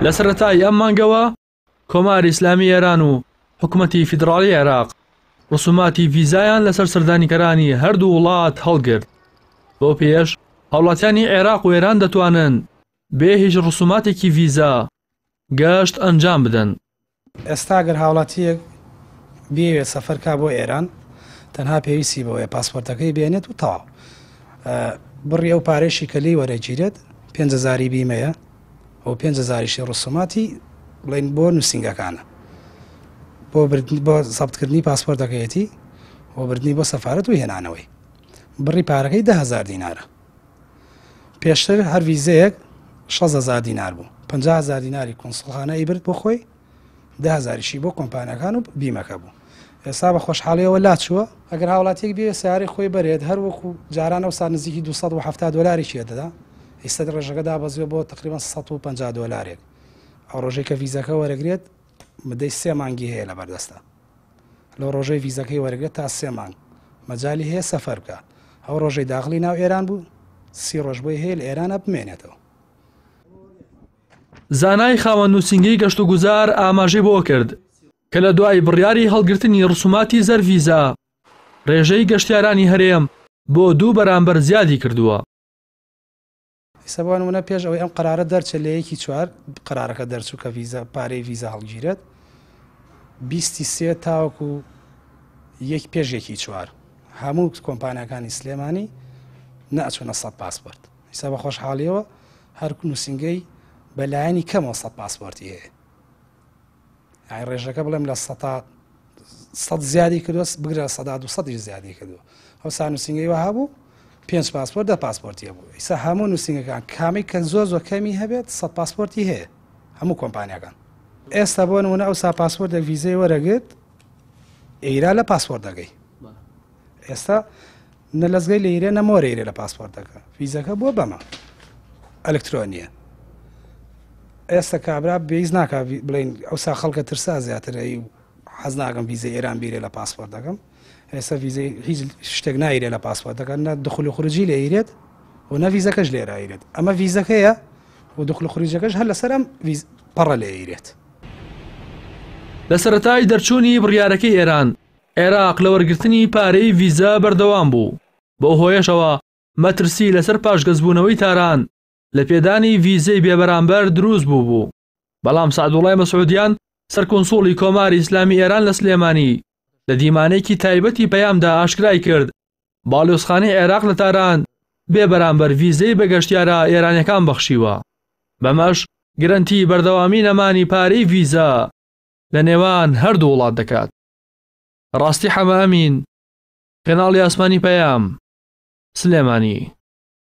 لە سەرەتای ئەم مانگەوە کۆماری ئیسلامی ئێران و حکومەتی فیدڕاڵی عێراق ڕسوماتی ڤیزایان لەسەر سەردانیکەرانی هەردوو وڵات هەڵگرت. بەو پێیەش هاوڵاتیانی عێراق و ئێران دەتوانن بێ هیچ ڕسوماتێکی ڤیزا گەشت ئەنجام بدەن. ئێستا گەر هاوڵاتییەک بیەوێت سەفەر کا بۆ ئێران تەنها پێویستی بەوەیە پاسپۆرتەکەی بێنێت و تەواو. بڕی ئەو پارەیشی کە لێی وەرەگیرێت 5000 بیمەیە و 5000یشی ڕسوماتی بڵێن بۆ نووسینگەکانە بۆ بۆ زەبتکردنی پاسپۆرتەکەیەتی و بردنی بۆ سەفارەت و هێنانەوەی بڕی پارەکەی 10000 دینارە. پێشتر هەر ڤیزەیەک 6 هزار دینار بوو 50 هزار دیناری کونسڵخانە ئەیبرد بۆ خۆی ده هزاریشی بۆ کۆمپانیاکان و بیمەکە بوو ئێستا بە خۆشحاڵیەوە لاچووە ئەگەر هاوڵاتیەک بێ سیارەی خۆی بەرێت هەر وەکو جاران ئەوسا نزیکی 270 دۆلارێکی دەدا ئێستا ڕێژەکە دابەزیوە بۆ تقریبا 150 دۆلارێک ئەو ڕۆژەی کە ڤیزەکە وەرەگرێت مدەی سێ مانگی هەیە لە بەردەستە لەو ڕۆژەی ڤیزەکەی وەرەگرێت تا سێ مانگ مەجالی هەیە سەفەر بکا ئەو ڕۆژەی داخڵی ناو ئێران بوو سی ڕۆژ بۆی هەیە لە ئێرانە بمێنێتەوە. زانای خاوەن نووسینگەی گەشتوگوزار ئاماژەی بەوە کرد کە لە دوای بڕیاری هەڵگرتنی ڕسوماتی زەر ڤیزا ڕێژەی گەشتیارانی هەرێم بۆ دوو بەرامبەر زیادی کردووە. ئیستا بۆ نمونە پێش ئەوەی ئەم قەرارە دەرچێت لە یەکی چوار قەرارەکە دەرچوو کە ڤیزا پارەی ڤیزا هەڵگیرێت بیستی سێ تاوەکو یەک پێش یەکی چوار هەموو کۆمپانیاکانی سلێمانی نەچوونە سەد پاسپۆرت ئیستا بە خۆشحاڵیەوە هەر نووسینگەی بەلایەنی کەمەوە سەد پاسپۆرتی هەیە یانی ڕێژەکە بڵێم لە سەتا سەد زیادی کردووە بگرە سەدا دو سەدیش زیادی کردووە ئەو سا نووسینگەی وەها بوو پێنج پاسپۆرت دە پاسپۆرتی هەبوو ئیسا هەموو نووسینگەکان کامی کە زۆر زۆر کەمی هەبێت سەد پاسپۆرتی هەیە هەموو کۆمپانیاکان ئێستا بۆ نمونە ئەو سا پاسپۆرتێک ڤیزەی وەرەگرت ئیرا لە پاسپۆرتەکەی ئێستا نە لەزگەی لەیرێ نە مۆرەیرێ لە پاسپۆرتەکە فیزەکە بۆ بەمە ئەلکترۆنیە ئێستا کابرا پێویست ناکا بڵین ئەوسا خەڵکە ترسا زیاتر ئەی حەز ناکەم ڤیزەی ئێران بیرێ لە پاسپۆرتەکەم ئێستا ڤیزەی هیچ شتێک نایرێ لە پاسپۆرتەکە نە دخول و خروجی لێ ئیرێت و نە ڤیزەکەش لێرە ئیرێت ئەمە ڤیزەکەیە و دخول و خروجەکەش هەر لەسەر ئەم پەڕە لێ ئیرێت. لە سەرەتای دەرچوونی بڕیارەکەی ئێران، عێراق لە وەرگرتنی پارەی ڤیزە بەردەوام بوو، بەو هۆیەشەوە مەترسی لەسەر پاشگەزبوونەوەی تاران لە پێدانی ڤیزەی بێبەرامبەر دروست بووبوو، بەڵام سەعدوڵای مەسعودیان سەرکونسوڵی کۆماری ئیسلامی ئێران لە سلێمانی لە دیمانەیەکی تایبەتی پەیامدا ئاشکرای کرد، باڵیۆزخانەی عێراق لە تاران بێبەرامبەر ڤیزەی بە گەشتیارە ئێرانیەکان بەخشیوە، بەمەش گرەنتی بەردەوامی نەمانی پارەی ڤیزە لە نێوان هەردوو وڵات دەکات. ڕاستی حەمە ئەمین، کەناڵی ئاسمانی پەیام، سلێمانی.